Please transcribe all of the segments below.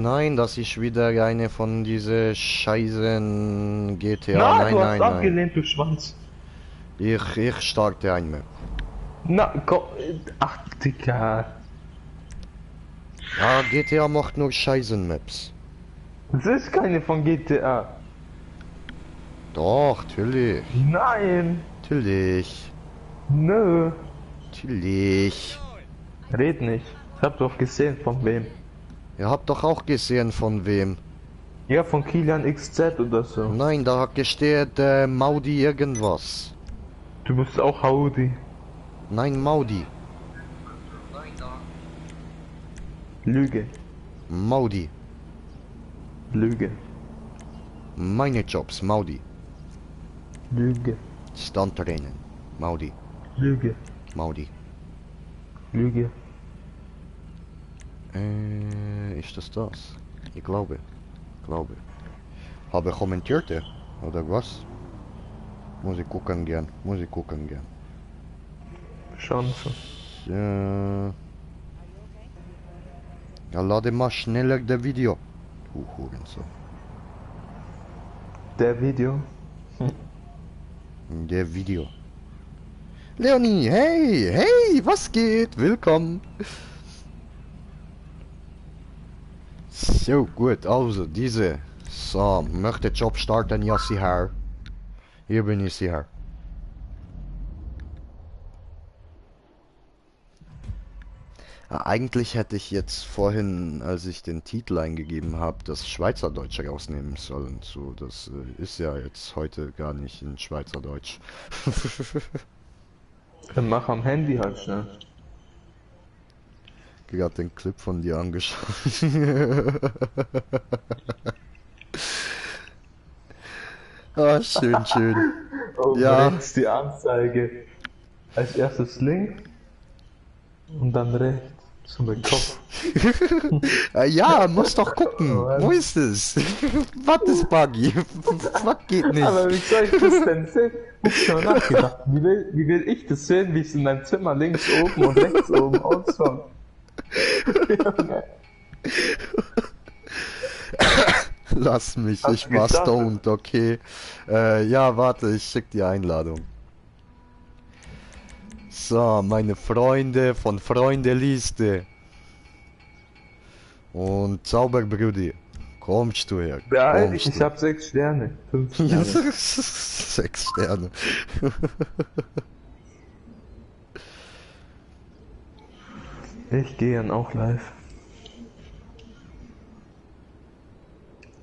Nein, das ist wieder eine von diese scheißen GTA. Na, Nein, du hast nein, nein. abgelehnt, du Schwanz. Ich starte ein Map. Na, komm. Ach, Digga. Ja, GTA macht nur scheißen Maps. Das ist keine von GTA. Doch, natürlich. Nein. Natürlich. Nö. Natürlich. Red nicht. Ich hab doch gesehen von wem. Ihr habt doch auch gesehen von wem. Ja, von Kilian XZ oder so. Nein, da steht Maudi irgendwas. Du bist auch Audi. Nein, Maudi. Lüge. Maudi. Lüge. Meine Jobs, Maudi. Lüge. Standtrainen. Maudi. Lüge. Maudi. Lüge. Ist das das? Ich glaube. Glaube. Habe kommentierte? Oder was? Muss ich gucken gern. Muss ich gucken gern. Schon so. Ja, lade mal schneller der Video. Du Hurensohn. Der Video. Der Video. Leonie, hey, hey, was geht? Willkommen. So, gut, also diese. So, möchte Job starten, ja, sie her. Hier bin ich, sie her. Ja, eigentlich hätte ich jetzt vorhin, als ich den Titel eingegeben habe, das Schweizerdeutsch rausnehmen sollen. So, das ist ja jetzt heute gar nicht in Schweizerdeutsch. Dann mach am Handy halt schnell. Gerade den Clip von dir angeschaut. Ah, schön, schön. Oben Ja, rechts die Anzeige. Als erstes links und dann rechts. So mein Kopf. ja, muss doch gucken. Wo ist es? Was ist Buggy? Was geht nicht? Aber wie soll ich das denn sehen? Ich hab schon nachgedacht. Wie will ich das sehen, wie es in deinem Zimmer links oben und rechts oben ausschaut? Junge. Lass mich, Hast ich du war gestartet? stoned, okay. Ja, warte, ich schick die Einladung. So, meine Freunde von Freundeliste. Und Zauberbrudi. Kommst du her? Ja, Kommst ich du? hab 6 Sterne. 5 Sterne. 6 Sterne. Ich gehe dann auch live.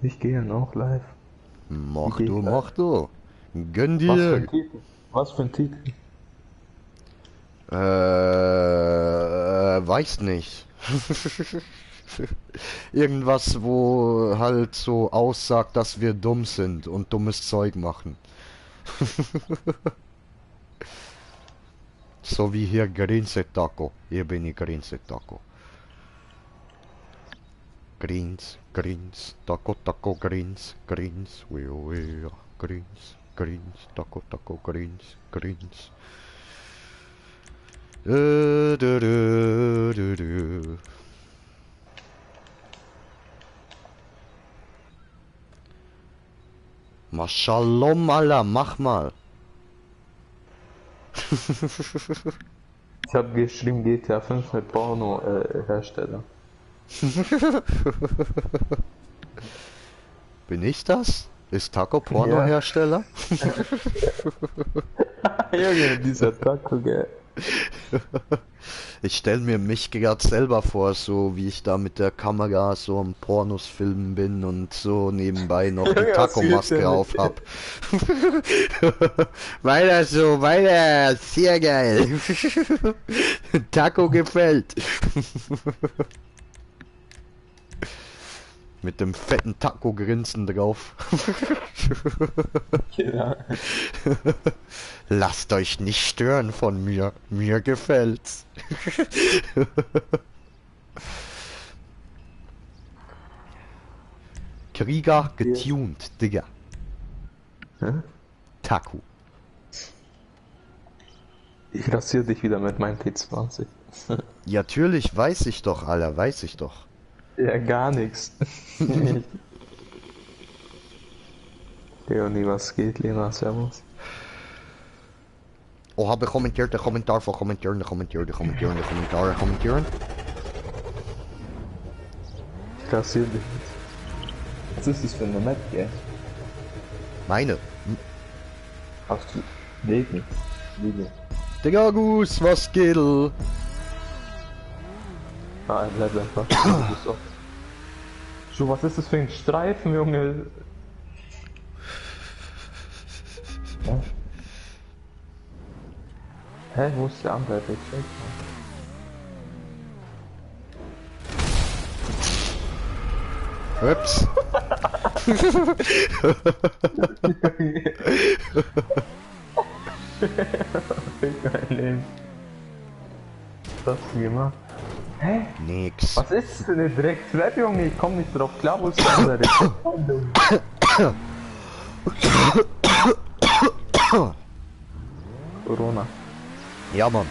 Ich gehe dann auch live. Mach Wie du, geht's mach du. Gönn Was für ein dir. Titel? Was für ein Titel? Weiß nicht. Irgendwas, wo halt so aussagt, dass wir dumm sind und dummes Zeug machen. So wie hier Grinse Taco. Hier bin ich Grinse Taco. Grins, Grins, Taco, Taco, Grins, Grins, we, Grins, Grins, Taco, Taco, Grins, Grins. Du. Mashalom, Allah, mach mal. Ich habe geschrieben GTA 5 mit Porno Hersteller. Bin ich das? Ist Taco Pornohersteller? Junge, dieser Taco, gell. Ich stelle mir mich gerade selber vor, so wie ich da mit der Kamera so am Pornos filmen bin und so nebenbei noch die Junge, was Taco-Maske geht denn auf mit hab. Weiter so, weiter, sehr geil. Taco gefällt. Mit dem fetten Taco-Grinsen drauf. Ja. Lasst euch nicht stören von mir. Mir gefällt's. Krieger getuned, Digga. Hä? Taku. Ich rasiere dich wieder mit meinem T20. Ja, natürlich, weiß ich doch, Alter, weiß ich doch. Ja, gar nichts. Leonie, was geht? Lena, servus. Oh, habe kommentiert, de Kommentar van commenteren, de commentaren. Ich kassiere dich jetzt. Was ist das für eine Map, gell? Meine. Hast du... Leben. Liebe. Digga, Gus, was geht? Ah, er bleibt einfach. So, was ist das für ein Streifen, Junge? Ja. Hä, wo ist der andere? Der check mal. Ups. Fick mein Leben. Was hast du gemacht? Hä? Nix. Was ist das für eine Drecksrap, Junge? Ich komm nicht drauf klar, wo ist der andere? Corona. Ja, Mann.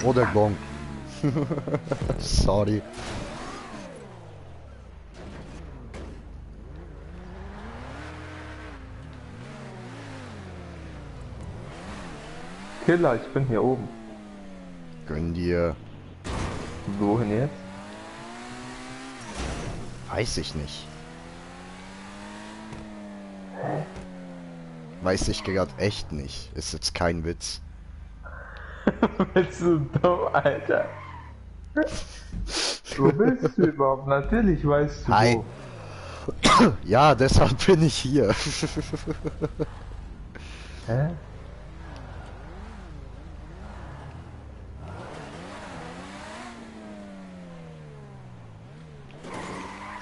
Oder Gong. Sorry. Killer, ich bin hier oben. Gönn dir. Wohin jetzt? Weiß ich nicht. Weiß ich gerade echt nicht. Ist jetzt kein Witz. Bist du dumm, Alter? Wo bist du überhaupt? Natürlich weißt du Hi. wo. Ja, deshalb bin ich hier. Hä?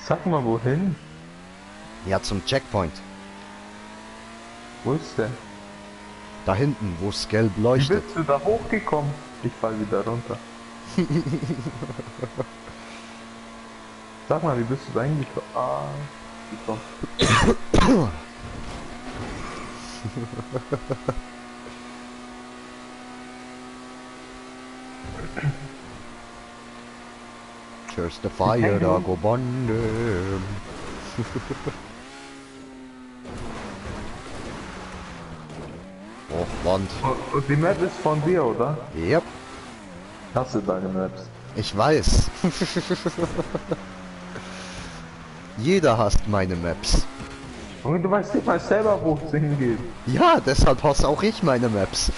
Sag mal wohin? Ja, zum Checkpoint. Wo ist der? Da hinten, wo es gelb Wie leuchtet. bist du da hochgekommen? Ich fall wieder runter. Sag mal, wie bist du da hingekommen? Ah, gekommen. Cheers the fire, da go bondem. Oh, Wand. Und die Map ist von dir, oder? Yep, Hast du deine Maps? ich weiß. Jeder hasst meine Maps. Und du weißt nicht mal selber, wo es hingeht. Ja, deshalb hasse auch ich meine Maps.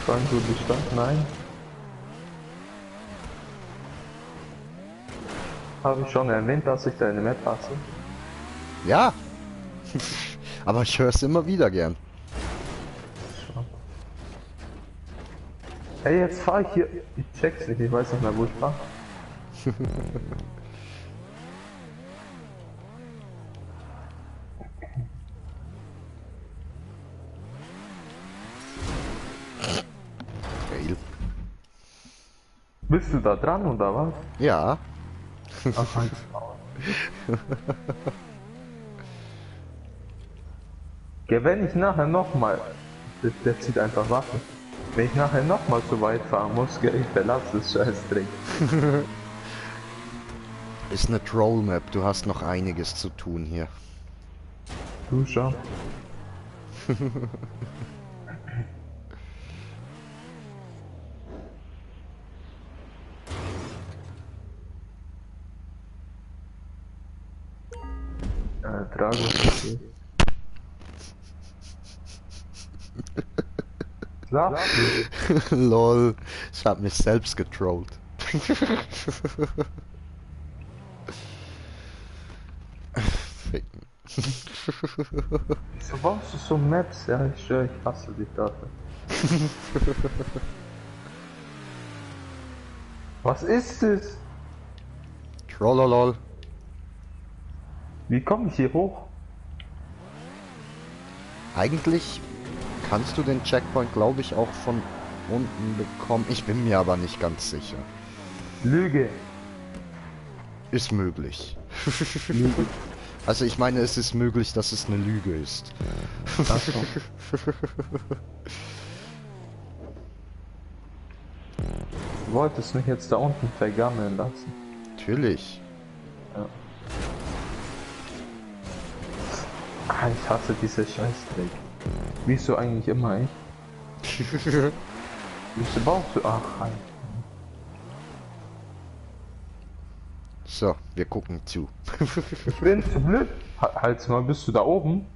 Fahren du die Stadt? Nein. Habe ich schon erwähnt, dass ich deine Map hasse? Ja. Aber ich höre es immer wieder gern. Schon. Ey, jetzt fahr ich hier. Ich check's nicht, ich weiß nicht mehr, wo ich war. Geil. Bist du da dran oder was? Ja. Ach, halt. Ja, wenn ich nachher nochmal. Der zieht einfach Waffen. Wenn ich nachher nochmal so weit fahren muss, gell, ich verlasse das Scheißdreck. Ist eine Troll-Map, du hast noch einiges zu tun hier. Du schau. Drago. Schlaf. Lol, ich hab mich selbst getrollt. Ficken. Wieso baust du so Maps? Ja, ich schwör, ich hasse dich dafür. Was ist es? Trollolol. Wie komme ich hier hoch? Eigentlich kannst du den Checkpoint, glaube ich, auch von unten bekommen. Ich bin mir aber nicht ganz sicher. Lüge. Ist möglich. Lüge. Also ich meine, es ist möglich, dass es eine Lüge ist. Ach so. Du wolltest mich jetzt da unten vergammeln lassen. Natürlich. Ja. Ah, ich hasse diese Scheißdreck. Wieso eigentlich immer ich? Wieso baust du? Ach, halt. So, wir gucken zu. Ich bin zu blöd. Halt's mal, bist du da oben?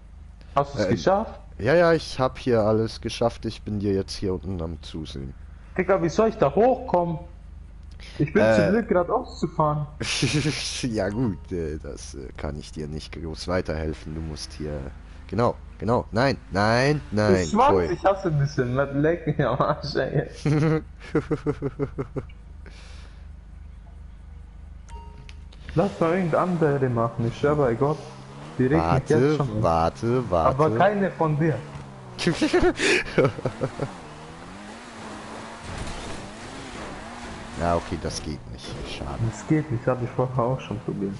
Hast du es geschafft? Ja, ja, ich habe hier alles geschafft. Ich bin dir jetzt hier unten am Zusehen. Digga, wie soll ich da hochkommen? Ich bin zu blöd, geradeaus zu fahren. Ja gut, das kann ich dir nicht groß weiterhelfen. Du musst hier... Genau, genau. Nein, nein, nein. Ich schwanz, Koi. ich hasse ein bisschen. Mit Leck mich am Arsch, ey. Lass mal irgendeine andere machen, ich schwör bei Gott. Die regt mich jetzt Warte, schon auf. warte, Aber warte. keine von dir. Ja, okay, das geht nicht. Schade. Das geht nicht, hatte ich vorher auch schon probiert.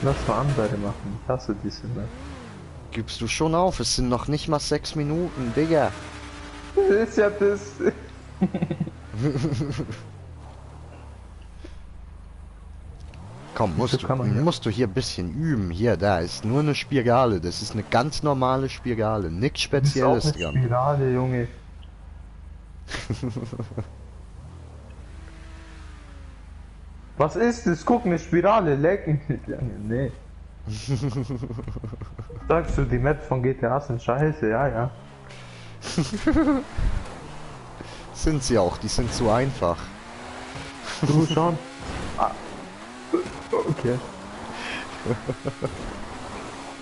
Lass mal andere machen, ich hasse diese Map. Gibst du schon auf? Es sind noch nicht mal 6 Minuten, Digga. Das ist ja das. Komm, Wieso kann man ja- musst du hier ein bisschen üben. Hier, da ist nur eine Spirale. Das ist eine ganz normale Spirale. Nichts Das ist auch Spezielles eine dran. Spirale, Junge. Was ist das? Guck, eine Spirale, leck mich nicht lange. Nee. Sagst du, die Maps von GTA sind scheiße? Ja, ja. Sind sie auch, die sind zu einfach. Du schon? Ah. Okay.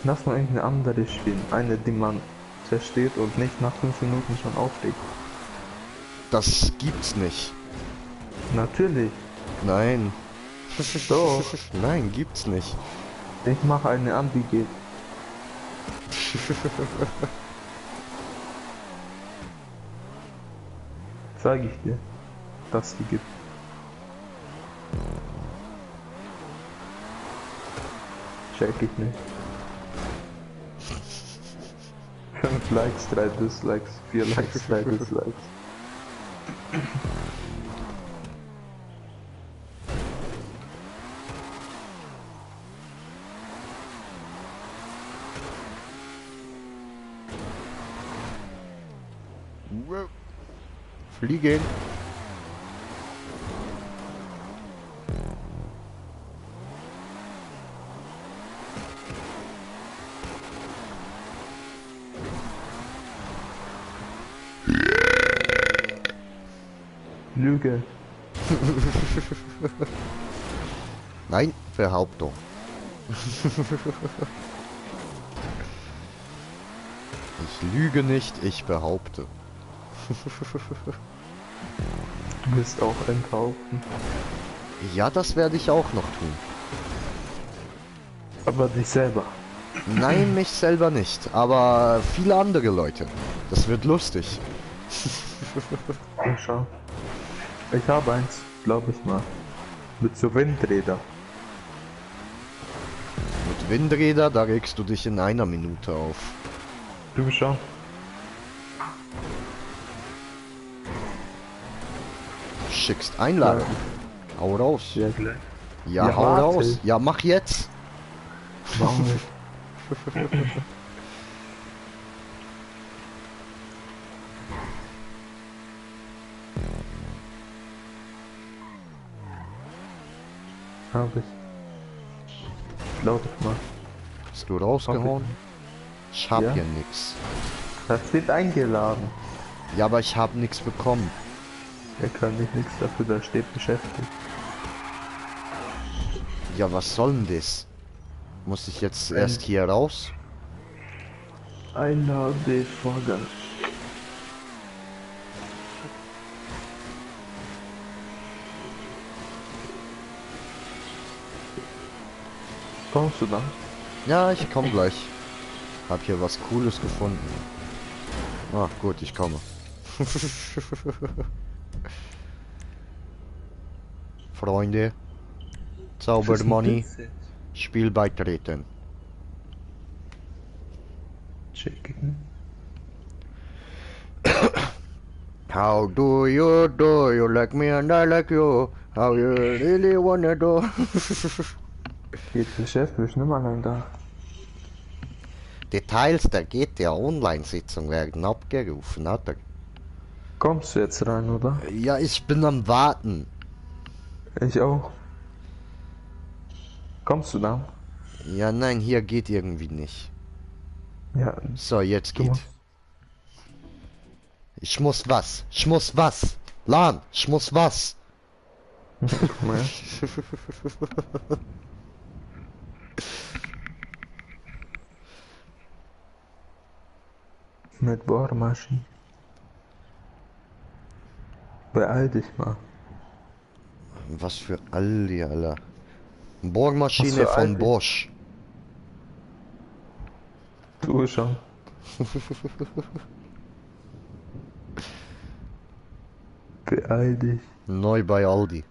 Lass mal irgendeine andere spielen. Eine, die man versteht und nicht nach 5 Minuten schon auflegt. Das gibt's nicht. Natürlich. Nein. Doch. Nein, gibt's nicht. Ich mache eine an, die geht. Sag ich dir, dass die gibt. 5 Likes, 3 Dislikes, 4 Likes, 3 Dislikes. Fliegen. Lüge. Nein, Behauptung. Ich lüge nicht, ich behaupte. Du bist auch enthaupten. Ja, das werde ich auch noch tun. Aber dich selber. Nein, mich selber nicht, aber viele andere Leute. Das wird lustig. Ja, schau. Ich habe eins, glaube ich mal. Mit so Windräder. Mit Windräder, da regst du dich in einer Minute auf. Du schau. Schickst Einladung. Hau raus. Ja, gleich. Ja, Ja, hau warte. raus. Ja, mach jetzt. Warum nicht? Hab ich. Glaub ich mal. Hast du rausgehauen? Ich hab Ja. hier nix. Das steht eingeladen. Ja, aber ich hab nix bekommen. Er kann nicht nichts dafür, da steht beschäftigt. Ja, was soll denn das? Muss ich jetzt Wenn- erst hier raus? Einladevorgang. Kommst du dann? Ja, ich komme gleich. Hab hier was Cooles gefunden. Ah, gut, ich komme. Freunde. Zaubermoney. Spiel beitreten. Chicken. How do you like me and I like you? How you really wanna do? Geht der Chef, bist nicht mehr lang da. Details der GTA-Online-Sitzung werden abgerufen, Alter. Kommst du jetzt rein, oder? Ja, ich bin am Warten. Ich auch. Kommst du da? Ja, nein, hier geht irgendwie nicht. Ja, So, jetzt du geht. musst. Ich muss was. Ich muss was. Lan, ich muss was. Guck mal. Mit Bohrmaschine. Beeil dich mal. Was für Aldi, Alter. Was Bohrmaschine für von Aldi? Bosch. Du schon. Beeil dich. Neu bei Aldi.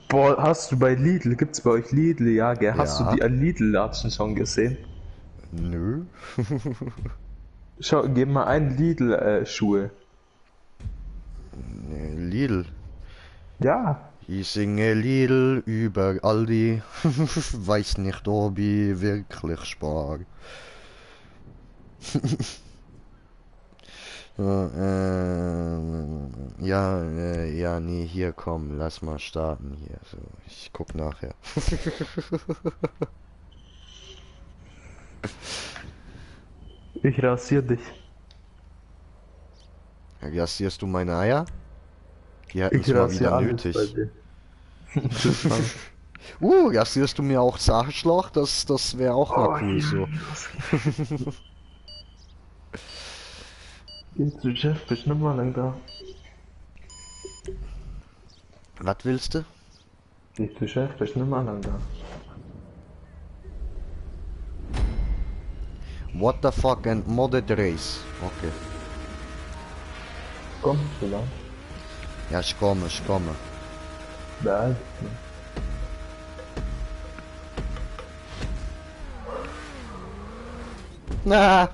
Boah, hast du bei Lidl, gibt's bei euch Lidl, ja, gell? Hast Ja. du die Lidl-Latschen schon gesehen? Nö. Schau, gib mal ein Lidl-Schuhe. Lidl. Ja. Ich singe Lidl über Aldi. Weiß nicht, ob ich wirklich spar. Ja, nee, hier komm, lass mal starten hier. So, ich guck nachher. Ich rasier dich. Rasierst du meine Eier? Die hätten es Ich mal rasier wieder alles nötig. bei dir. Rasierst du mir auch das Arschloch? Das wäre auch mal cool so. Gehst du, Chef, bist nicht mal lang da. Was willst du? Gehst du, Chef, bist nicht mal lang da. What the fuck and modded race? Okay. Komm, so lang. Ja, ich komme, ich komme. Beeil dich. Na.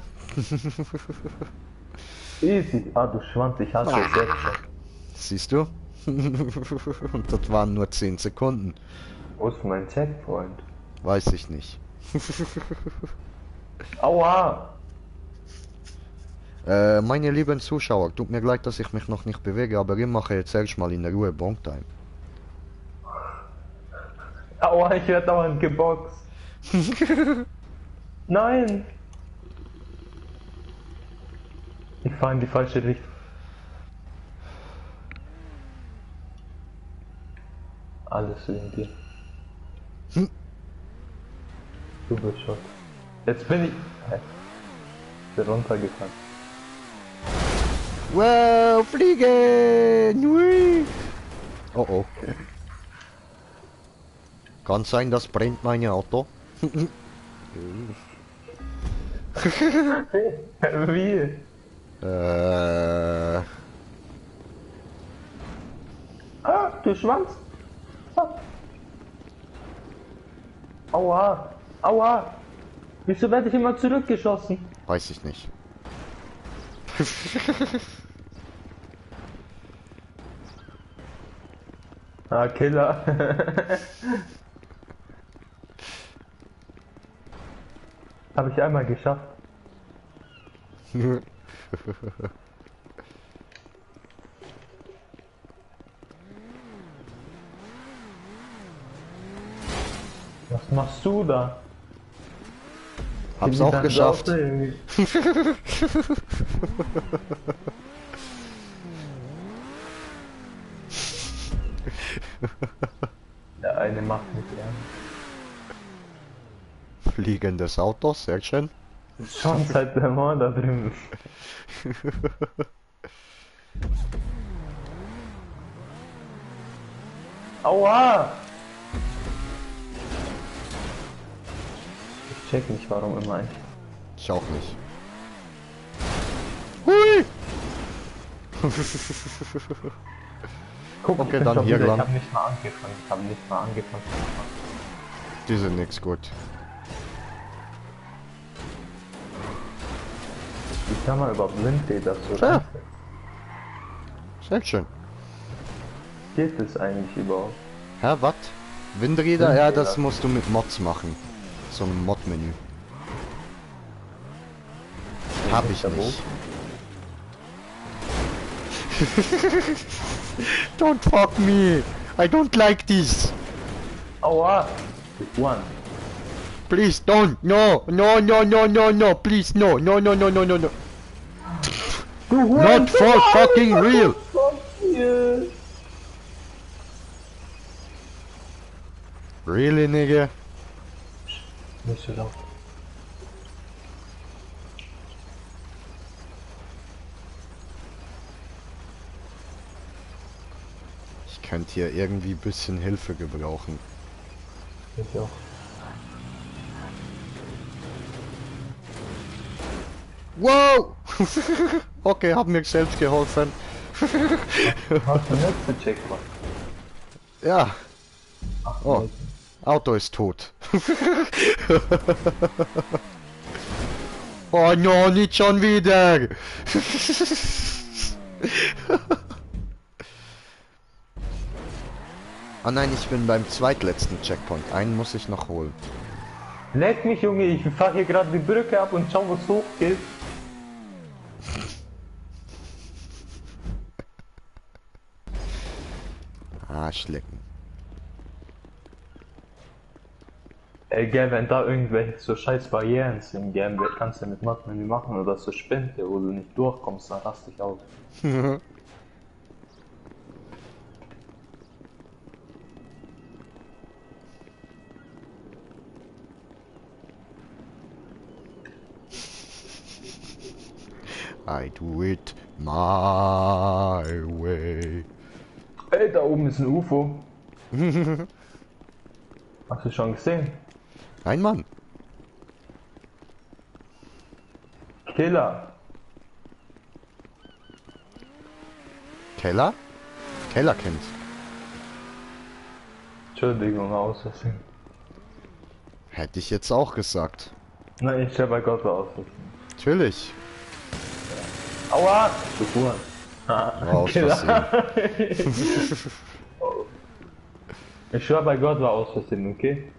Easy. Ah, du Schwanz, ich hasse es jetzt schon. Siehst du? Und das waren nur 10 Sekunden. Wo ist mein Checkpoint? Weiß ich nicht. Aua! Meine lieben Zuschauer, tut mir leid, dass ich mich noch nicht bewege, aber ich mache jetzt erstmal in der Ruhe Bonktime. Aua, ich werde dauernd geboxt. Nein! Ich fahre in die falsche Richtung. Alles wegen dir. Du bist schuld. Jetzt bin ich... Hä? Bin runtergefallen. Wow, fliegen! Hui. Oh oh. Kann sein, das brennt mein Auto. Wie? Ah, du Schwanz! Ah. Aua! Aua! Wieso werde ich immer zurückgeschossen? Weiß ich nicht. Ah, Killer. Habe ich einmal geschafft. Was machst du da? Hab's Gib mir auch dein geschafft. Auto irgendwie. Der eine macht mich ernst. Fliegendes Auto, sehr schön. Schon seit der Mann da drüben. Aua! Ich check nicht, warum immer ich. Ich auch nicht. Hui! Guck, ich Okay, bin dann schon hier wieder, ich lang. habe nicht mal angefangen. Ich habe nicht mal angefangen. Die sind nix gut. Wie kann man überhaupt Windräder so Tja. reinsetzen? Sehr schön. Geht es eigentlich überhaupt? Hä, was? Windräder? Ja, Windräder. das musst du mit Mods machen. So ein Mod-Menü. Hab ich Da nicht. Don't fuck me! I don't like this! Aua! Ich won. Please don't! No! No, no, no, no, no! Please, no! No, no, no, no, no, no! Not for fucking real! Really, nigga? Nicht so laut. Ich könnte hier irgendwie ein bisschen Hilfe gebrauchen. Ich auch. Wow! Okay, hab mir selbst geholfen. Hast du letzte Checkpoint? Ja, Ach, Oh. nee. Auto ist tot. Oh no, nicht schon wieder! Oh nein, ich bin beim zweitletzten Checkpoint. Einen muss ich noch holen. Leck mich, Junge, ich fahr hier gerade die Brücke ab und schau, was hochgeht. Arschlecken. Ey, gell, wenn da irgendwelche so scheiß Barrieren sind, gell, kannst du mit Mod-Menü machen oder so Spinte, wo du nicht durchkommst, dann rast dich aus. I do it my way. Ey, da oben ist ein UFO. Hast du schon gesehen? Ein Mann. Killer. Keller? Kellerkind. Entschuldigung, aus Versehen. Hätte ich jetzt auch gesagt. Nein, ich bei Gott war aus Versehen. Natürlich. Aua! Du Huren. War aus Versehen. Ich schwör bei Gott war aus Versehen, okay?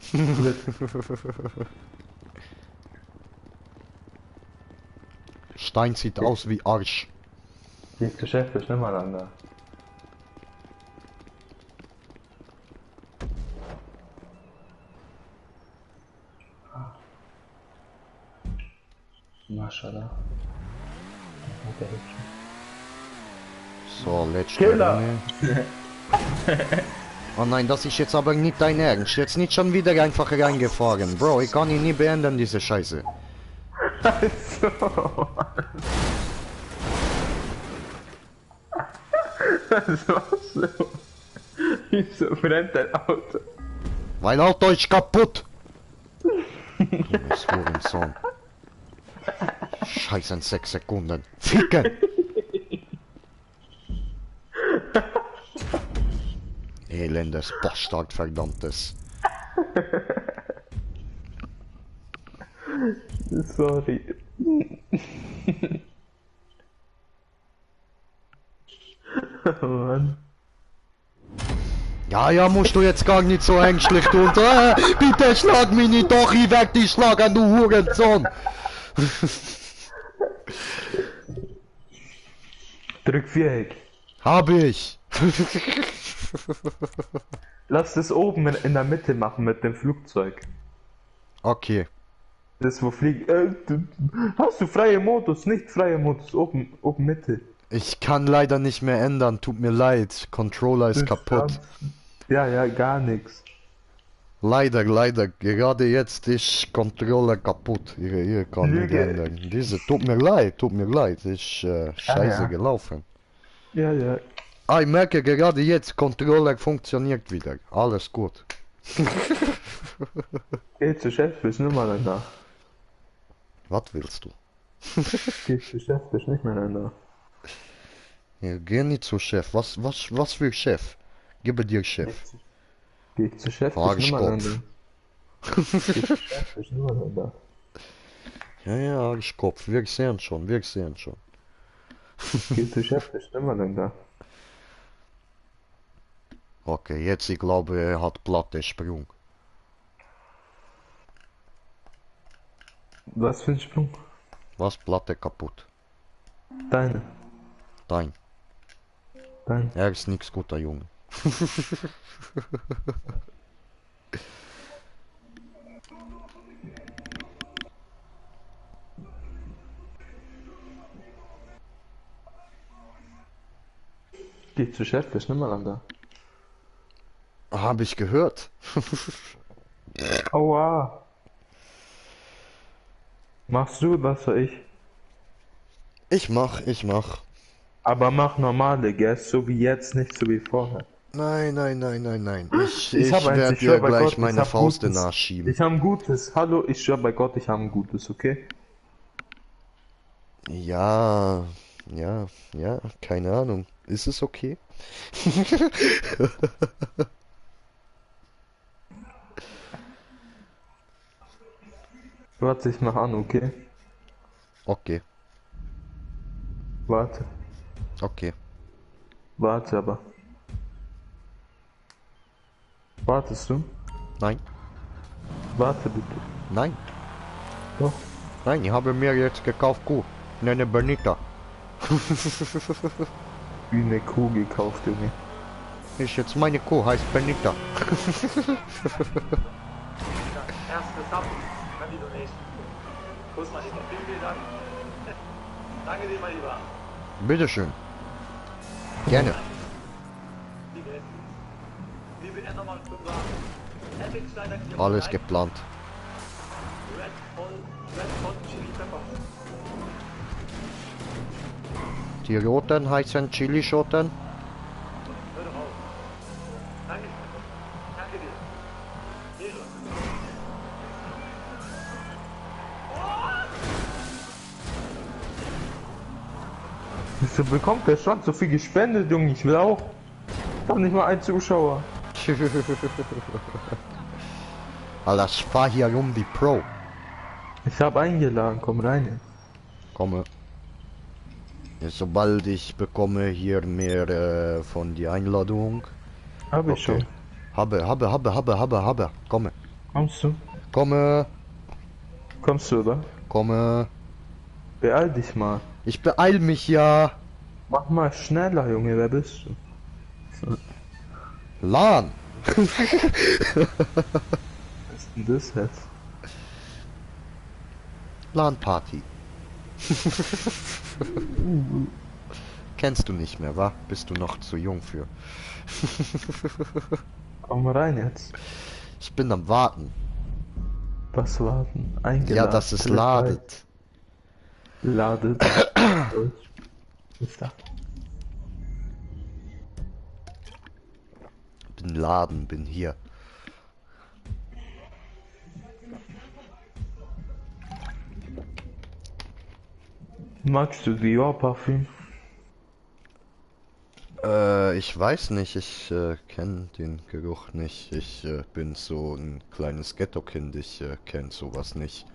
Stein sieht aus wie Arsch. Die Geschäfte ist nebeneinander. Maschallah. So, letzte Killer. Runde. Oh nein, das ist jetzt aber nicht dein Ernst. Jetzt nicht schon wieder einfach reingefahren. Bro, ich kann ihn nie beenden, diese Scheiße. Also. Was machst du? Wieso brennt dein Auto? Weil Auto ist kaputt. Dummes Hurensohn. Scheiße, in 6 Sekunden. Ficken! Elendes Bastard, verdammtes. Sorry. Oh Mann. Ja, ja, musst du jetzt gar nicht so ängstlich tun. Bitte schlag mich nicht, doch, ich werd dich schlagen, du Hurensohn. Drück Viereck. Hab ich. Lass das oben in der Mitte machen mit dem Flugzeug. Okay. Das wo fliegt. Hast du freie Modus? Nicht freie Modus. Oben Mitte. Ich kann leider nicht mehr ändern, tut mir leid. Controller ist kaputt. Ja, gar nichts. Leider, gerade jetzt ist Controller kaputt. Ihr kann nicht Lüge. ändern. Diese, tut mir leid, ist scheiße ja. gelaufen. Ja. Ah, ich merke gerade jetzt, Controller funktioniert wieder. Alles gut. Geh zu Chef, bist nicht mehr da. Was willst du? Geh zu Chef, bist nicht mehr da. Ja, geh nicht zu Chef. Was für Chef? Gebe dir Chef. Geh ich zu Chef, ich nimm mal Arschkopf. dann. Geh zu Chef, ich nimm mal dann. Ja, ja, Arschkopf. Wir sehen schon, wir sehen schon. Geh zu Chef, ich nimm mal dann da. Okay, jetzt ich glaube, er hat platte Sprung. Was für ein Sprung? Was? Platte kaputt. Deine. Dein. Dein. Er ist nix guter Junge. Geh zu Chef, ich nimm mal dann da. Habe ich gehört. Aua. Machst du, was soll ich? Ich mach. Aber mach normale, gell? So wie jetzt, nicht so wie vorher. Nein, nein, nein, nein, nein. Ich hab Ich eins, werde ich schwör dir bei gleich Gott, ich meine hab Faust Gutes. nachschieben. Ich hab ein Gutes. Hallo, ich schwör bei Gott, ich hab ein Gutes, okay? Ja, ja, ja, keine Ahnung. Ist es okay? Warte, ich mach an, okay? Okay, Warte. okay. Warte aber. Wartest du? Nein, Warte bitte. nein, Doch. nein, ich habe mir jetzt gekauft Kuh. Nenne Benita. Wie eine Kuh gekauft, Junge. Ist jetzt meine Kuh, heißt Benita. Erste Sub an die Donation. Kuss mal lieber. Vielen, vielen Dank. Danke dir, mein Lieber. Bitteschön. Gerne. Liebe, liebe er nochmal 5 Epic Steiner Alles geplant. Red Hot Chili Pepper. Die roten heißen Chilischoten. Hör doch auf. Danke. Danke dir. Ehre. Wieso bekommt der Schwanz so viel gespendet, Junge? Ich will auch. Ich hab nicht mal einen Zuschauer. Alter, ich fahr hier rum wie Pro. Ich hab eingeladen, komm rein jetzt. Komme. Sobald ich bekomme hier mehr von die Einladung. Hab ich schon. Habe. Komme. Kommst du? Komme. Kommst du, oder? Komme. Beeil dich mal. Ich beeil mich ja. Mach mal schneller, Junge, wer bist du? LAN. Was ist denn das jetzt? LAN-Party. Kennst du nicht mehr, wa? Bist du noch zu jung für? Komm rein jetzt. Ich bin am Warten. Was warten? Eingeladen. Ja, dass es ladet. Ladet. Deutsch. Ist da. Bin Laden, bin hier. Magst du Dior Parfüm? Ich weiß nicht, ich kenne den Geruch nicht. Ich bin so ein kleines Ghetto-Kind, ich kenne sowas nicht.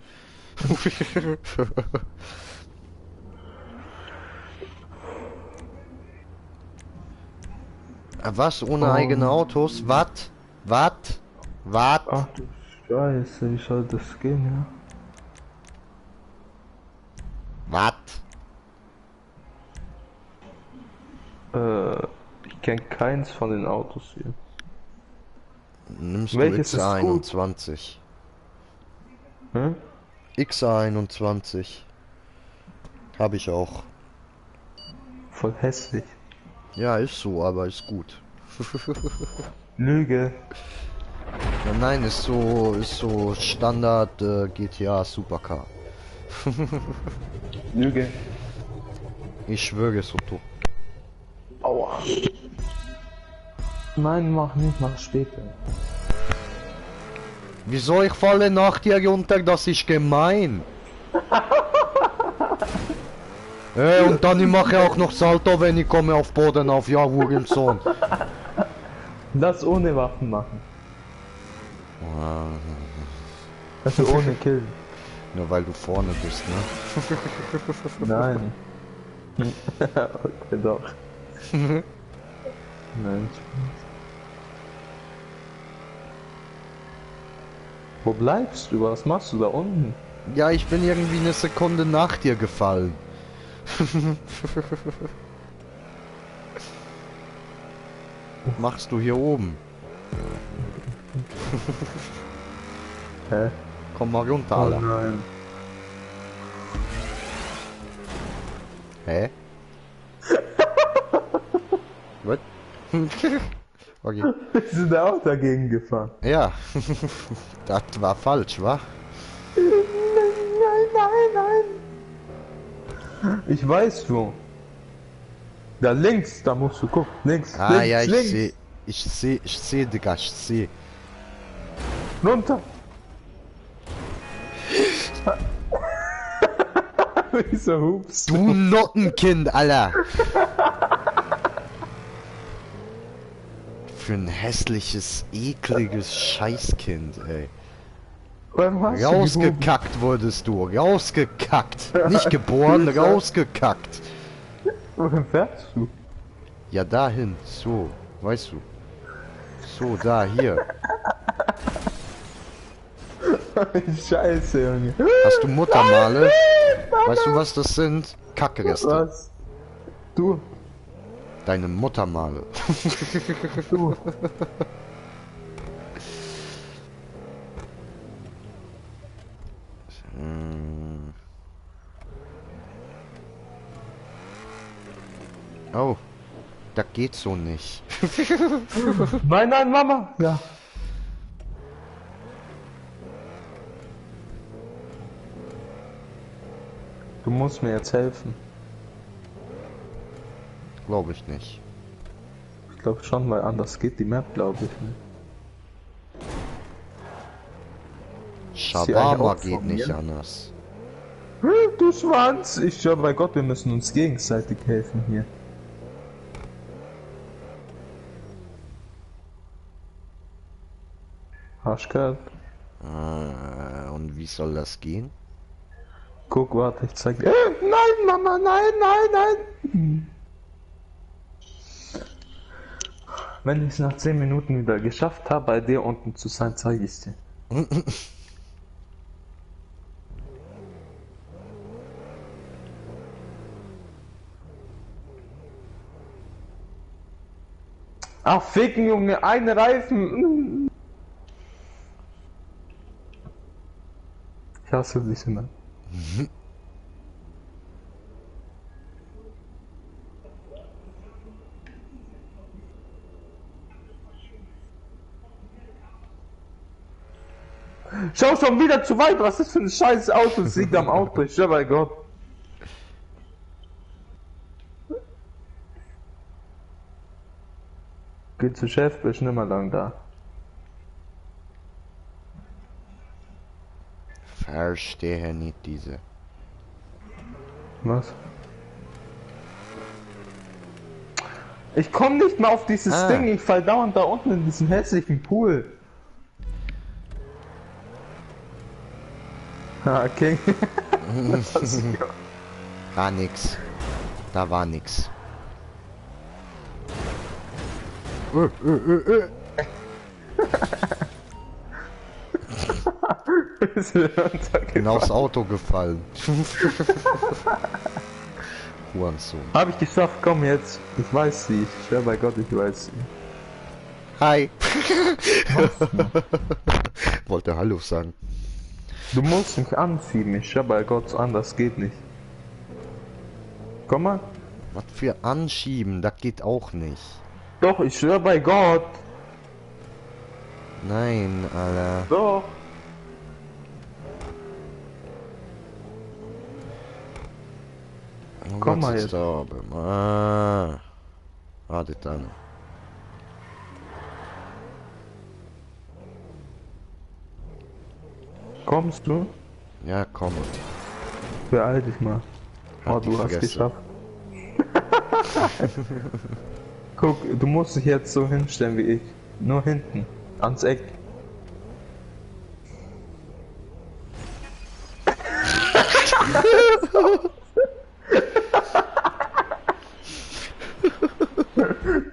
Was? Ohne eigene Autos? Was? Was? Was? Ach du Scheiße, wie soll das gehen, ja? Was? Ich kenne keins von den Autos hier. Nimmst du Welches ist gut? X21? Hm? X21. Habe ich auch. Voll hässlich. Ja, ist so, aber ist gut. Lüge. Ja, nein, ist so Standard GTA Supercar. Lüge. Ich schwöre es, Otto. Aua. Nein, mach nicht, mach später. Wieso ich falle nach dir runter? Das ist gemein. Und dann ich mache auch noch Salto, wenn ich komme auf Boden auf. Ja, Hurensohn. Das ohne Waffen machen. Ah, Also ohne Kill. nur weil du vorne bist, ne? Nein. Okay, doch. Nein. Wo bleibst du? Was machst du da unten? Ja, ich bin irgendwie eine Sekunde nach dir gefallen. Was machst du hier oben? Hä? Komm mal runter, Oh Alter. nein. Hä? Was? Okay. Wir sind auch dagegen gefahren. Ja, das war falsch, wa? Nein. Ich weiß wo. Da links, da musst du gucken. Links, Ah links, ja, links. ich sehe, Digga, ich sehe. Runter. Wieso hupst Du Nottenkind, Alter! Für ein hässliches, ekliges Scheißkind, ey. Wann hast du gehupt? Rausgekackt wurdest du, rausgekackt. Nicht geboren, rausgekackt. Wohin fährst du? Ja, dahin, so, weißt du. So, da, hier. Scheiße, Junge. Hast du Muttermale? Weißt du, was das sind? Kackreste. Was? Du, Deine Muttermale. du. Hm. Oh, das geht so nicht. Nein, nein, Mama. Ja. Du musst mir jetzt helfen. Glaube ich nicht. Ich glaube schon, weil anders geht die Map, glaube ich. Ne? Shawarma auch geht von nicht mir? anders. Du Schwanz! Ich schwör bei Gott, wir müssen uns gegenseitig helfen hier. Arschkerl. Und wie soll das gehen? Guck, warte, ich zeig dir. Nein, Mama, nein, nein, nein! Wenn ich es nach 10 Minuten wieder geschafft habe, bei dir unten zu sein, zeige ich dir. Ach, ficken, Junge, ein Reifen! Ich hasse dich, ne? Schau schon wieder zu weit, was ist für ein scheiß Auto? Es liegt am Auto, ich schwör bei Gott. Geh zu Chef, bist nicht mehr lang da. Verstehe nicht diese. Was? Ich komm nicht mehr auf dieses Ding, ich fall dauernd da unten in diesen hässlichen Pool. Ah, okay. War nix. Da war nix. Bin aufs Auto gefallen. Hurensohn. Hab ich geschafft, komm jetzt. Ich weiß sie, ich schwör bei Gott, ich weiß sie. Hi. Wollte Hallo sagen. Du musst mich anziehen, ich schwör bei Gott, anders geht nicht. Komm mal. Was für Anschieben, das geht auch nicht. Doch, ich schwör bei Gott. Nein, Alter. Doch. Oh Komm Gott, mal jetzt jetzt. da oben. Ah. Wartet dann. Kommst du? Ja, komm. Beeil dich mal. Oh, die du hast Fresse. geschafft. Guck, du musst dich jetzt so hinstellen wie ich. Nur hinten. Ans Eck.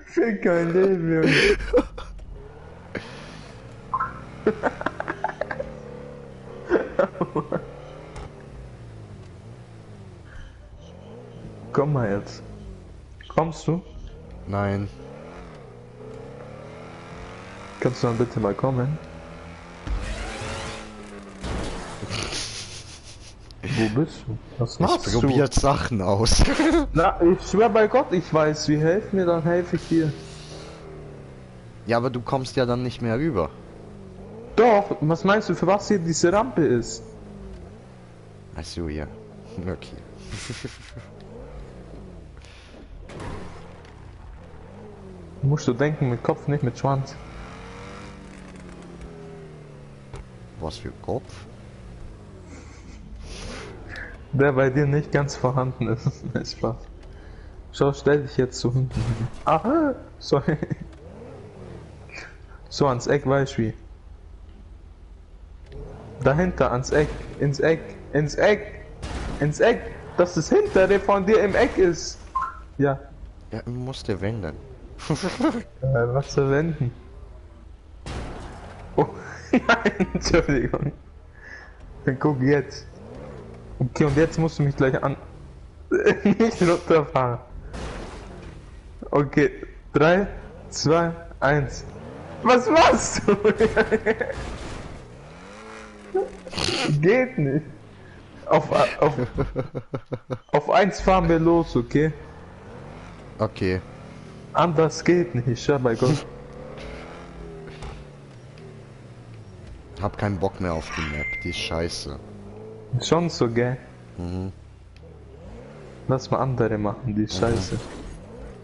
Für kein Leben, Junge. Komm mal jetzt. Kommst du? Nein. Kannst du dann bitte mal kommen? Wo bist du? Was Ich machst du? probiert Sachen aus. Na, ich schwör bei Gott, ich weiß, wie helf mir, dann helfe ich dir. Ja, aber du kommst ja dann nicht mehr rüber. Doch, was meinst du, für was hier diese Rampe ist? Ach so, ja. Okay. Musst du denken mit Kopf, nicht mit Schwanz. Was für Kopf? Der bei dir nicht ganz vorhanden ist. Nein, Spaß. Schau, stell dich jetzt so hinten. Aha, sorry. So ans Eck, weißt du wie? Dahinter, ans Eck, ins Eck, ins Eck, ins Eck, dass das hintere von dir im Eck ist. Ja, Ja, musst du wenden. was verwenden? Oh, nein, Entschuldigung. Dann guck jetzt. Okay, und jetzt musst du mich gleich an... nicht runterfahren. Okay, 3, 2, 1. Was machst du? Geht nicht. Auf 1 fahren wir los, okay? Okay. Anders geht nicht, ich schwör bei Gott. Hab keinen Bock mehr auf die Map, die ist scheiße. Schon so, gell? Mhm. Lass mal andere machen, die ist scheiße.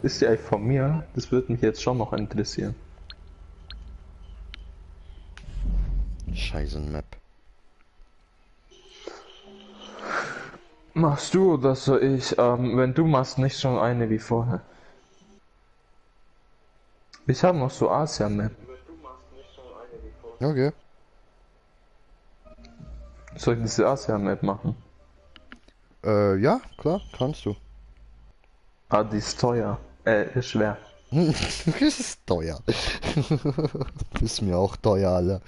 Ist die eigentlich von mir? Das würde mich jetzt schon noch interessieren. Scheiße Map. Machst du oder soll ich? Wenn du machst, nicht schon eine wie vorher. Ich habe noch so Asia-Map. Okay. Soll ich diese Asia-Map machen? Ja, klar, kannst du. Ah, die ist teuer. Ist schwer. Das ist teuer. Ist mir auch teuer, Alter.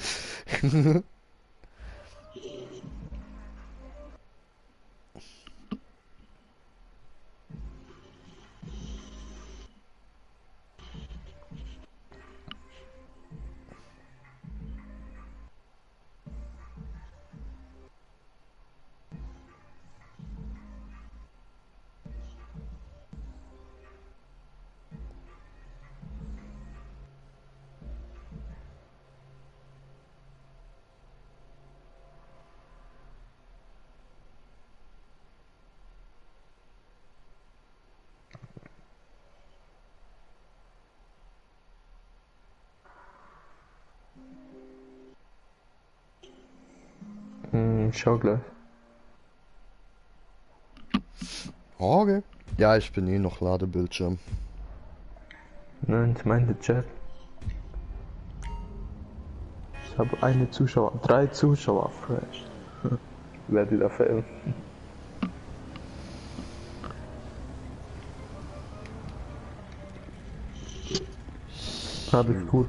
Schau gleich. Okay. Ja, ich bin eh noch Ladebildschirm. Nein, ich meinte Chat. Ich habe eine Zuschauer, 3 Zuschauer fresh. Wer die da filmen? Habe ich gut.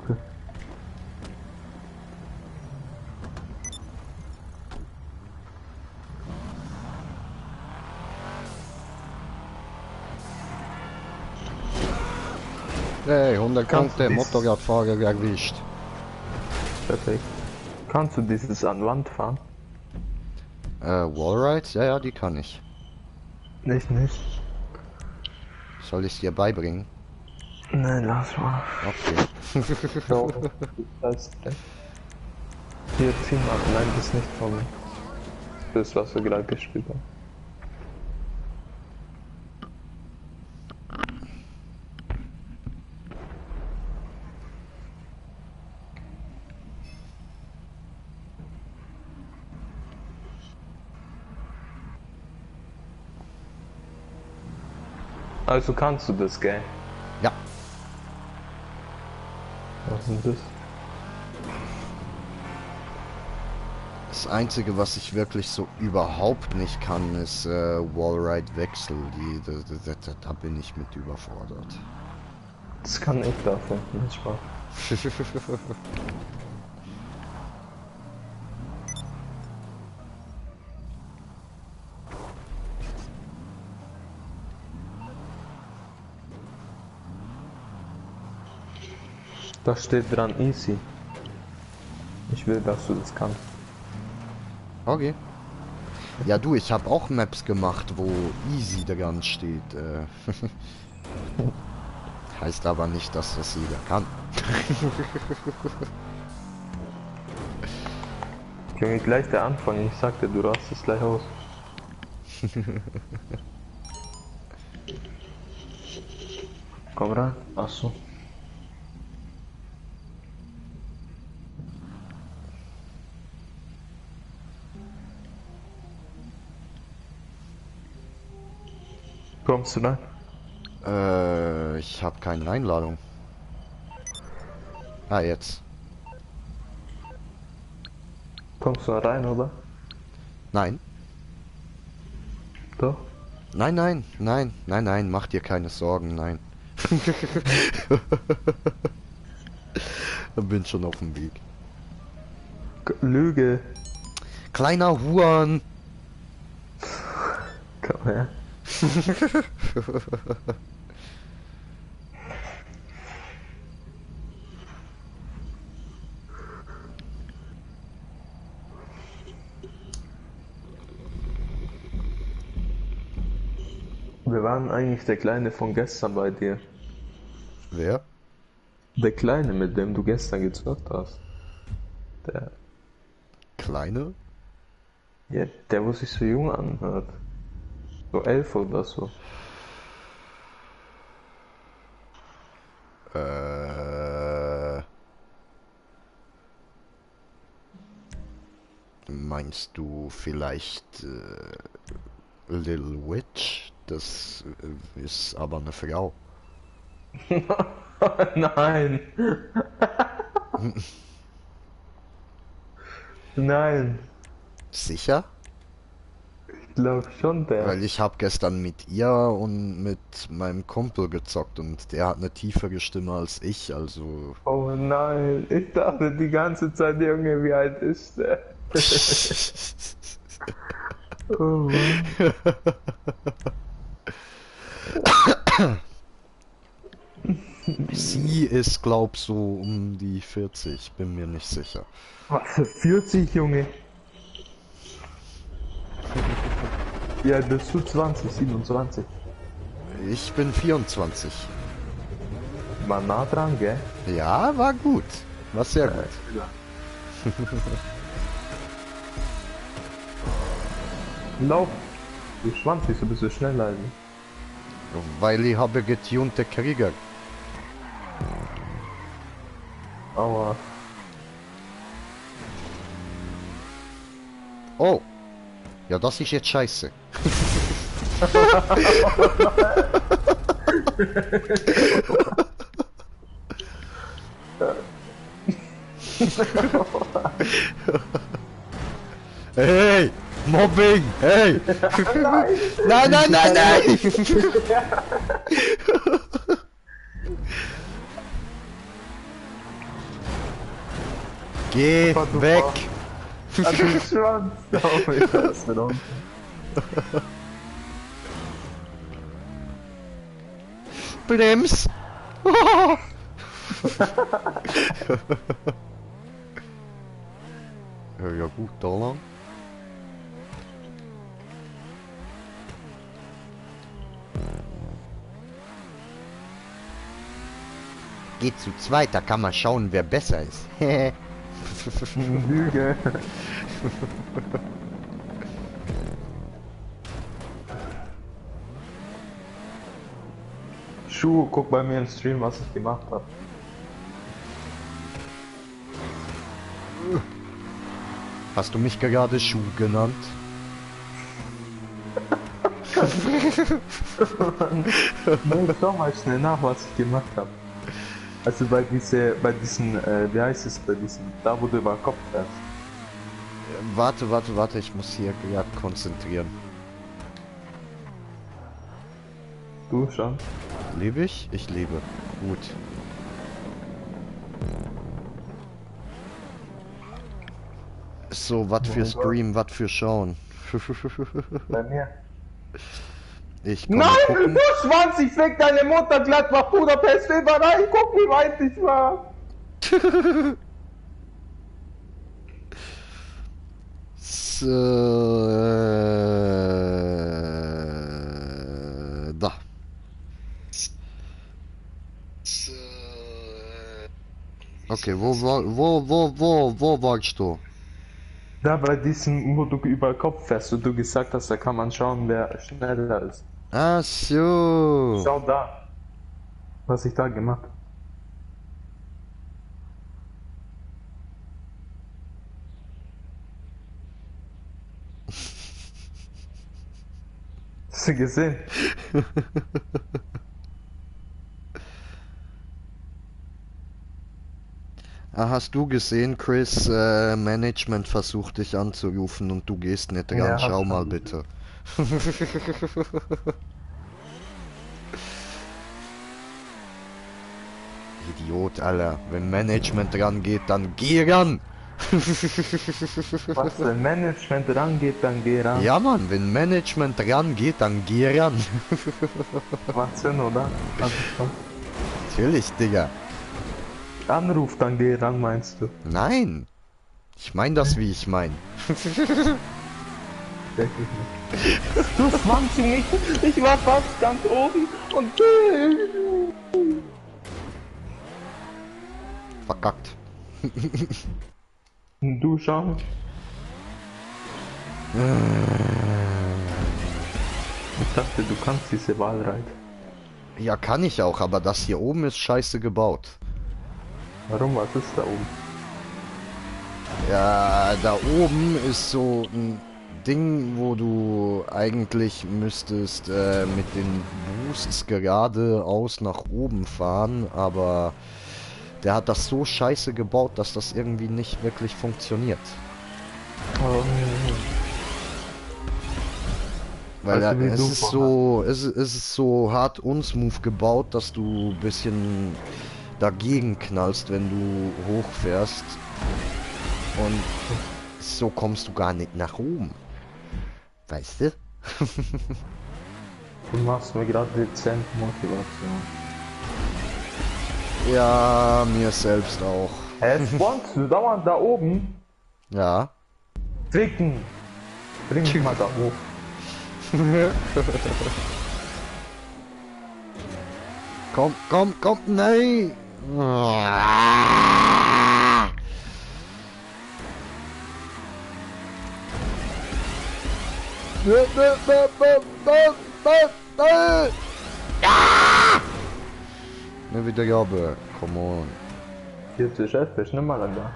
Hey, 100 Kannst Punkte, du dies- Motorradfahrer erwischt. Perfekt. Kannst du dieses an Wand fahren? Wallrides? Ja, ja, die kann ich. Nicht. Soll ich dir beibringen? Nein, lass mal. Okay. So, das hier, zieh mal. Nein, das ist nicht von mir. Das, was wir gerade gespielt haben. Also kannst du das, gell? Ja. Was ist das? Das Einzige, was ich wirklich so überhaupt nicht kann, ist Wallride-Wechsel. Da bin ich mit überfordert. Das kann ich dafür, nicht Spaß. Da steht dran easy. Ich will, dass du das kannst. Okay. Ja du, ich habe auch Maps gemacht, wo easy dran steht. Heißt aber nicht, dass das jeder kann. Junge, gleich der Anfang, ich sagte, du rastest gleich aus. Komm rein. Ach so. Kommst du rein? Ich habe keine Einladung. Ah, jetzt. Kommst du rein, oder? Nein. Doch. Nein, mach dir keine Sorgen, nein. Bin schon auf dem Weg. Lüge. Kleiner Huan. Komm her. Wir waren eigentlich der Kleine von gestern bei dir. Wer? Der Kleine, mit dem du gestern gezockt hast. Der, Kleine? ja, der, wo sich so jung anhört. So 11 oder so. Meinst du vielleicht Lil Witch? Das ist aber eine Frau. Nein. Nein. Sicher? Ich glaube schon der. Weil ich habe gestern mit ihr und mit meinem Kumpel gezockt und der hat eine tiefere Stimme als ich, also... Oh nein. Ich dachte die ganze Zeit, Junge, wie alt ist der? Oh Mann. Sie ist, glaub so um die 40, bin mir nicht sicher. Was für 40, Junge? Ja, bist du 20, 27. Ich bin 24. War nah dran, gell? Ja, war gut. War sehr gut. Lauf. Du Schwanz, wieso bist du schnell leiden? Weil ich habe getunte Krieger. Aua. Oh. Ja, das ist jetzt scheiße. Hey! Mobbing! Hey! Nein! Geh Warte, weg! Du Schwanz. Oh, ich weiß nicht. Brems! Ja gut, da lang. Geht zu zweit, da kann man schauen, wer besser ist. Lüge. Schuh, guck bei mir im Stream, was ich gemacht habe. Hast du mich gerade Schuh genannt? Nein, schau mal schnell nach, was ich gemacht habe. Also bei diesen, wie heißt es, bei diesen, da wo du über Kopf fährst. Warte, ich muss hier gerade konzentrieren. Du schon? Lebe ich? Ich lebe. Gut. So, was für Mein Stream, was für Schauen. Bei mir. Ich komme Nein, gucken. du Schwanz, ich fick deine Mutter glatt, mach Budapest über rein, guck wie weit ich war. So, da. Okay, wo warst du? Da bei diesem, wo du über Kopf fährst und du gesagt hast, da kann man schauen, wer schneller ist. Ach so. Schau da, was ich da gemacht habe. Hast du gesehen? Ah, hast du gesehen, Chris, Management versucht dich anzurufen und du gehst nicht ran. Ja, Schau hab mal schon bitte. Idiot, Alter. Wenn Management rangeht, dann geh ran! Was wenn Management rangeht, dann geh ran. Ja, Mann, wenn Management rangeht, dann geh ran. Macht Sinn, oder? Also schon. Natürlich, Digga. Anruf, dann geh ran, meinst du? Nein. Ich mein das, wie ich mein. Wirklich nicht. Du Schwanz, Junge, ich war fast ganz oben und... Verkackt. Du schau. Ich dachte, du kannst diese Wahlreit. Ja, kann ich auch, aber das hier oben ist scheiße gebaut. Warum? Was ist da oben? Ja, da oben ist so ein Ding, wo du eigentlich müsstest mit den Boosts geradeaus nach oben fahren, aber der hat das so scheiße gebaut, dass das irgendwie nicht wirklich funktioniert. Weil Weißt du, wie es du ist so, es ist so hart unsmooth gebaut, dass du ein bisschen dagegen knallst, wenn du hochfährst. Und so kommst du gar nicht nach oben. Weißt du? Du machst mir gerade dezent Motivation. Ja, mir selbst auch. Hä, spawnst du dauernd da oben? Ja. Ficken! Bring mich mal da hoch. Komm, nein! Ne Wiedergabe, come on. 40 FPS, nimm mal an da.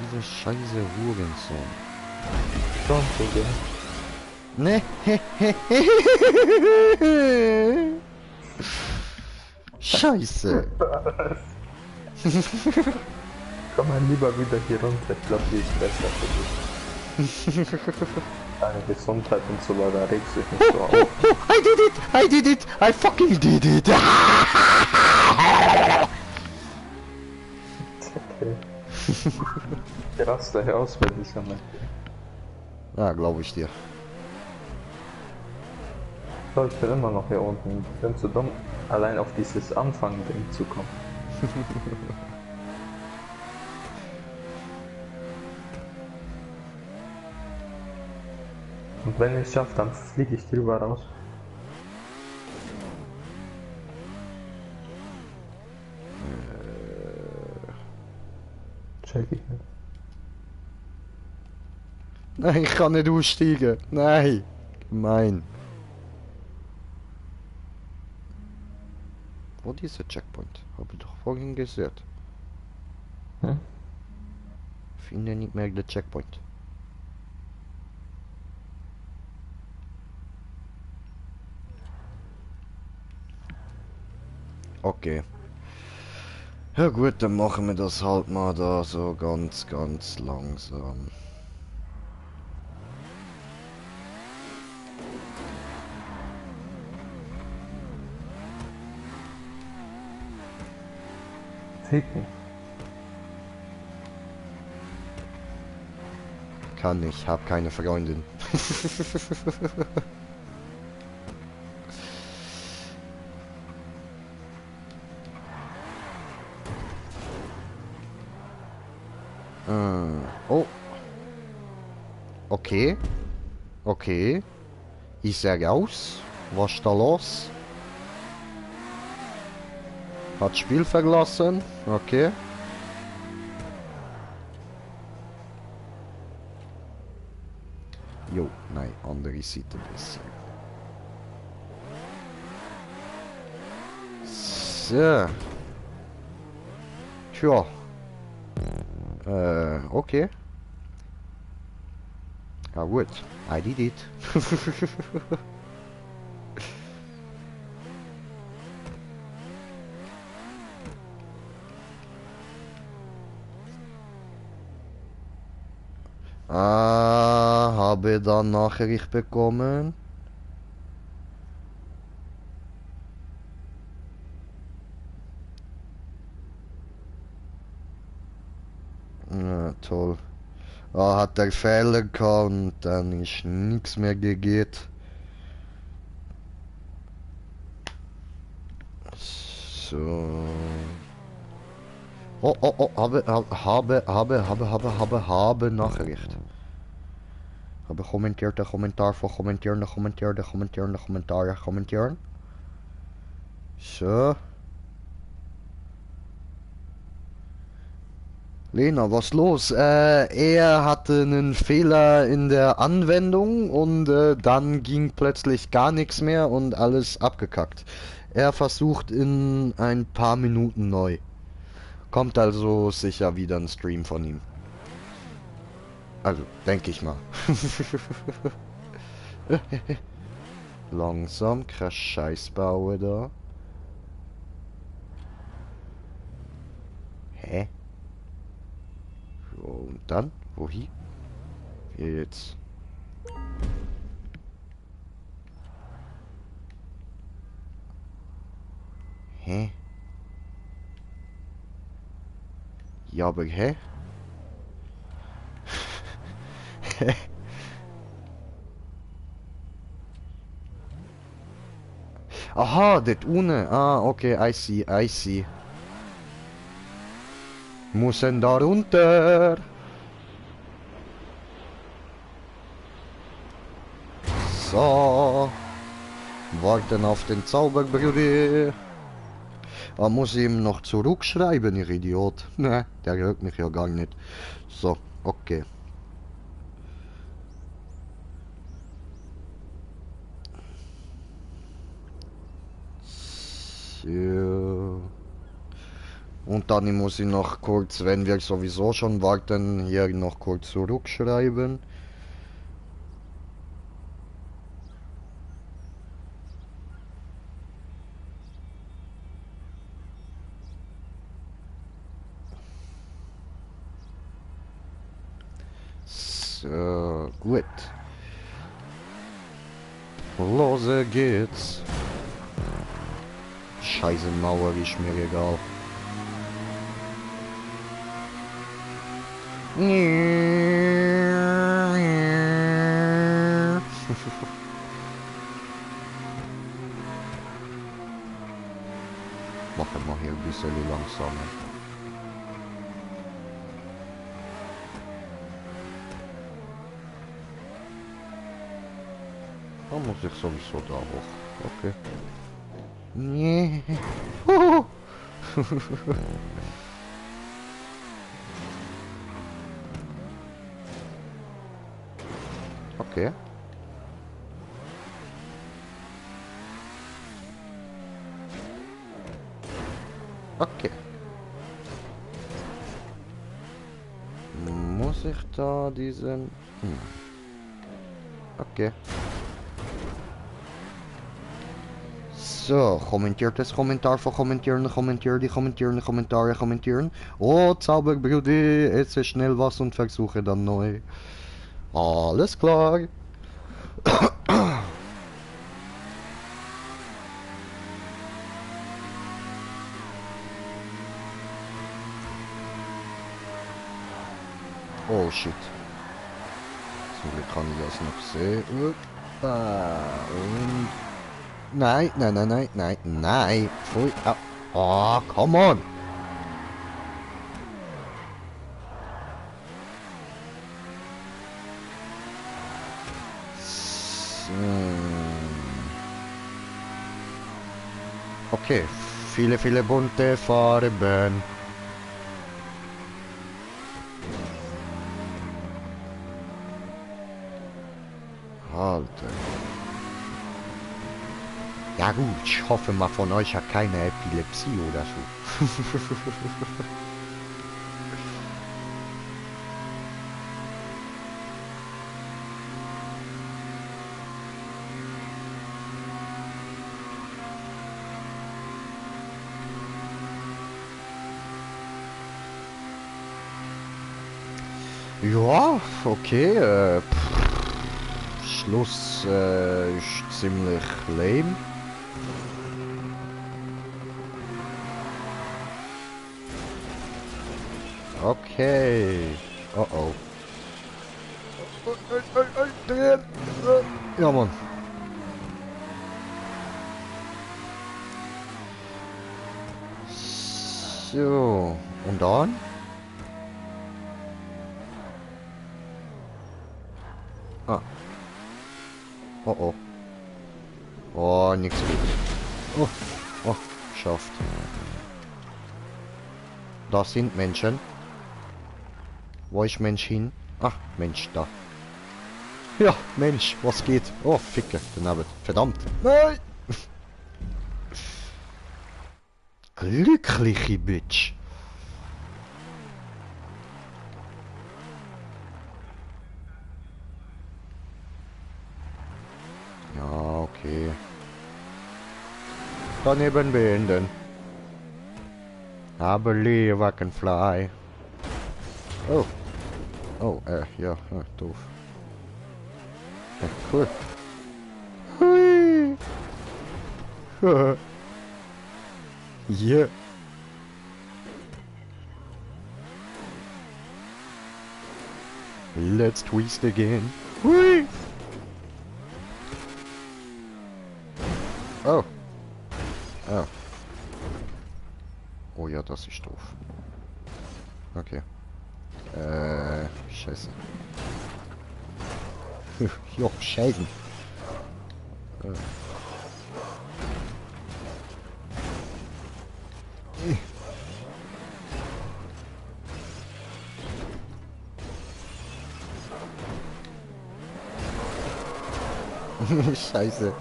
Diese scheiße Hurensohn. Schon so, gell? Ne? Scheiße. Komm mal lieber wieder hier runter, ich glaube, die ist besser für dich. Deine Gesundheit und so weiter regst dich nicht so auf. I did it, I fucking did it. Okay. Ich raste hier aus bei dieser Map. Ja, glaube ich dir. So, ich bin immer noch hier unten. Ich bin zu dumm, allein auf dieses Anfang-Ding zu kommen. Und wenn ich es schaffe, dann fliege ich drüber raus. Check ich nicht. Nein, ich kann nicht aussteigen. Nein. Gemein. Wo ist der Checkpoint? Habe ich doch vorhin gesehen. Hm? Finde nicht mehr den Checkpoint. Okay. Ja gut, dann machen wir das halt mal da so ganz, ganz langsam. Zählt nicht. Kann ich, hab keine Freundin. Oh. Okay. Okay. Ich sag aus. Was ist da los? Hat Spiel verlassen. Okay. Jo, nein, andere Seite besser. So. Tja. Okay. Ja gut. I did it. Habe dann Nachricht bekommen. Ja, toll. Hat der Fehler gehabt und dann ist nichts mehr gegeht. So. Oh, habe Nachricht. Habe kommentiert, Kommentar voor kommenteren, kommentaren. So. Lena, was los? Er hatte einen Fehler in der Anwendung und dann ging plötzlich gar nichts mehr und alles abgekackt. Er versucht in ein paar Minuten neu. Kommt also sicher wieder ein Stream von ihm. Also, denke ich mal. Langsam, krass Scheißbaue da. Hä? So, und dann? Wohin? Hier jetzt. Hä? Ja, aber hä? Aha, das ohne. Ah, okay, I see, I see. Müssen da runter. So. Warten auf den Zauberbruder. Ah, muss ich ihm noch zurückschreiben, ihr Idiot. Ne, der hört mich ja gar nicht. So, okay. So. Und dann muss ich noch kurz, wenn wir sowieso schon warten, hier noch kurz zurückschreiben. So, gut. Los geht's. Scheiße Mauer ist mir egal. Machen wir hier ein bisschen langsamer. Da muss ich sowieso da hoch. Okay. Nee. Okay. Okay. Muss ich da diesen... Okay. So, kommentiert das Kommentar von kommentieren, kommentieren, die kommentieren, Kommentare kommentieren. Oh, Zauberbrudi, esse schnell was und versuche dann neu. Alles klar. Oh shit. Zum Glück kann ich das noch sehen. Und... Nein, nein, nein, nein, nein, nein. Pfui. Ah. Oh, come on. Okay, viele, viele bunte Farben. Alter. Ja gut, ich hoffe mal von euch hat keine Epilepsie oder so. Ja, okay. Schluss ist ziemlich lame. Okay. Oh oh. Ja, Mann. So. Und dann? Ah. Oh oh. Oh, nichts gut. Oh. Oh. Schafft. Da sind Menschen. Wo ist Mensch hin? Ach, Mensch, da. Ja, Mensch, was geht? Oh, Ficke, daneben. Verdammt. Nein! Glückliche Bitch. Ja, okay. Daneben beenden. I believe I can fly. Oh. Oh, ja, doof. Ja, cool. Hui. Yeah. Let's twist again. Hui. Oh. Oh. Oh ja, das ist doof. Okay. Scheiße. Jo, Scheißen. Scheiße.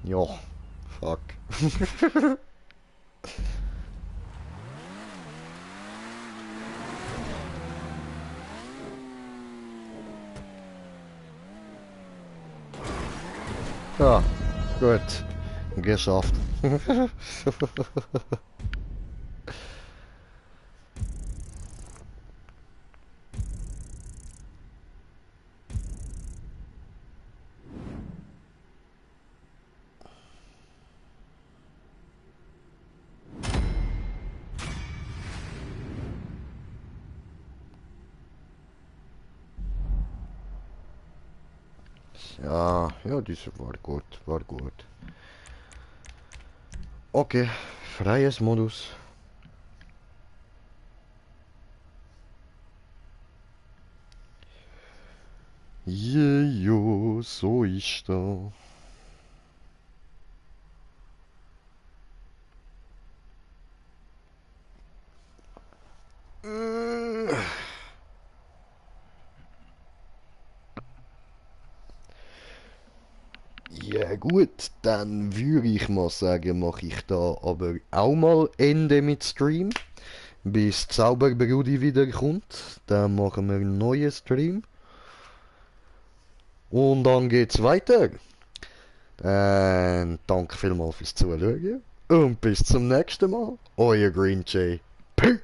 Jo, fuck. Ja, gut. Geschafft. Ja, ja, diese war gut, war gut. Okay, freies Modus. Jo, so ist da. Ja gut, dann würde ich mal sagen, mache ich da aber auch mal Ende mit Stream. Bis Zauberbrudi wiederkommt, dann machen wir einen neuen Stream. Und dann geht's weiter. Danke vielmals fürs Zuschauen. Und bis zum nächsten Mal. Euer Green Jay. Peace.